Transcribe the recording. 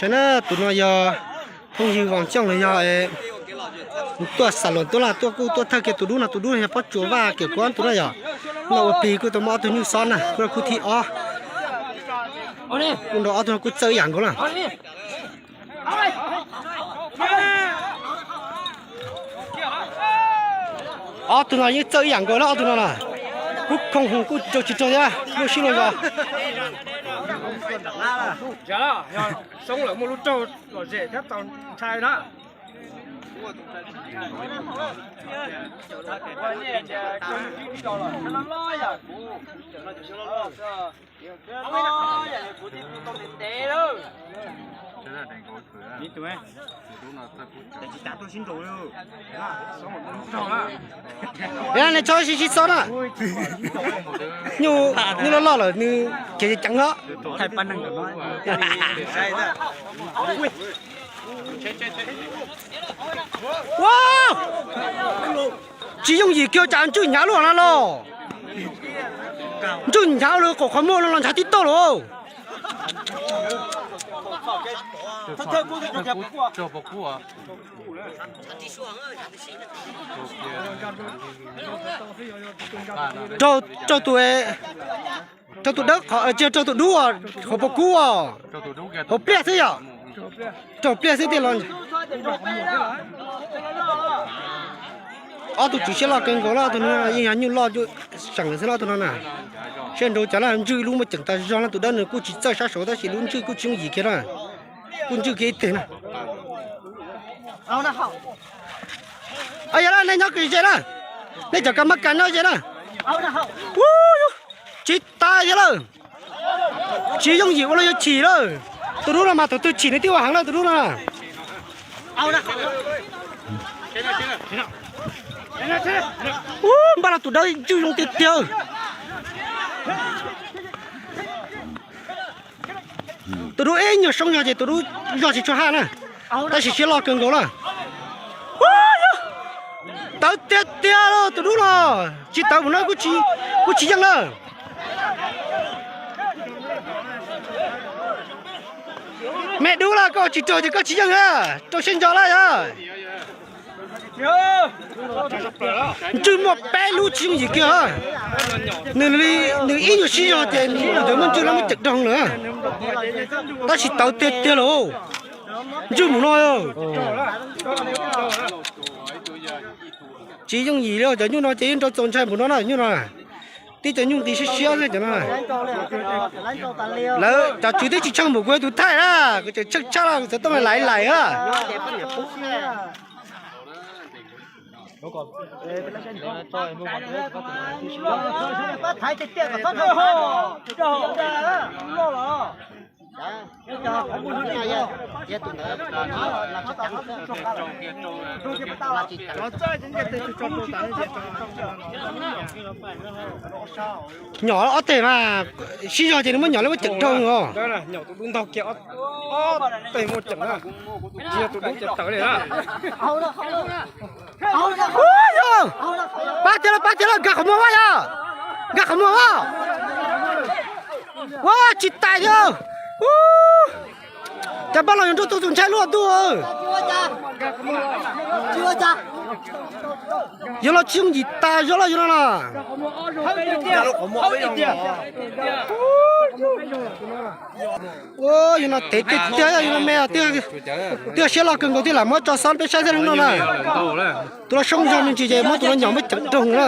Na, tus no yog phooj ywg Voos Xyooj los yog tuaj xam luam tuaj laj tuaj kuj tuaj thawj kiag tus dub no, tus dub no yog Pob Tsuas Vaj Kiam Kuab tus no yog. No ua plig kuj tau muaj ob tug nyuj xob na, kuj thib ob. Kuj nrau ob tug no kuj txawj ib yam nkaus na. Ob tug no yeej txawj ib yam nkaus na, ob tug no na. Kuj khoom hu kuj raug tsis raug thiab, luaj siab luaj zog. Xoob lawm muaj lub raug lom zem thiab tau ntshai na. Neb txhob sib sib xob na. Nyuj, nyuj loj loj lawm nws kev ceev os. Tsis yooj yim kiag, cas ntswj hnyav luaj na los. Ntswj hnyav lawm, qaum qhov muag no los ntshav tib tog lawm. Raug tus, raug tus dawb, tsis raug tus dub, hauv paus kub os. Hauv pliaj xwb yom. Raug pliaj xwb tiag los. Ob tug tswv siab loj kawg nkaus los, ob tug no yeej yog nyuj loj seem lawm xwb los ob tug no na. Siab nrau cas los ntswj lub muaj ceem tas zog los, tus dawb nws kuj tsis txawj sab saud tab sis lub ntswj kuj tsis yooj yim kiag na. Kuj ntswj kiag ib teg na. Yog los nej nyob kis ze na, nej cov kas mab kas nyob ze na. Tsis tas yog lawm. Tsis yooj yim ua los yog chim lawm. Tus dub no mas thaum twg chim nws twb ua heev lawm tus dub no. Npaj los tus dawb ntswj zoo tiag tiag. Tus dub ib nyuag soob zog ces tus dub zog tsis tshua haj na, tab sis siab loj kawg nkaus na. Tawv tiag tiag tus dub no, tsis tawv mus no kuj tsis yeej na. Me dub los koj tsis raug ces koj tsis yeej na, rau siab ntso lawm yog. Ntswj muaj peb lub tsis yooj yim kiag. Nws, nws ib nyuag sib zog ces nws muaj ntswj los muaj ceem raug lawm. Tab sis tawv tiag tiag lawm. Ntswj mus no. Tsis yooj yim li cov nyuj no ces yeej nrau txaus ntshai npaum no na nyuj no. Tib cov nyuj nqis siab siab xwb cov no. Lawv cov tswv twb tsis tsheej npaum kuv tus thaij na, kuv tseem tsheej tshaj los kuv txawv toj lais lais na. Nyom ob teg mas sib zog ces nws muab nyom lawv muab ceem raug os. Pab tiag lawm, pab tiag lawm, nkag qhov muag vaj yog, nkag qhov muag vaj. Ua tsis tais thiab. Cas npaj los yuav nrau txaus tus ntshai luaj ntuj. Yuav los tsis yooj yim tas zog los yuav no na. Ua yus no tev tiag tiag, yus no me twb siab loj kawg nkaus thiab lam muab tso xob peb saib thiab no na. Tus no soob zog me ntsis ces muab tus no nyom muab ceem raug na.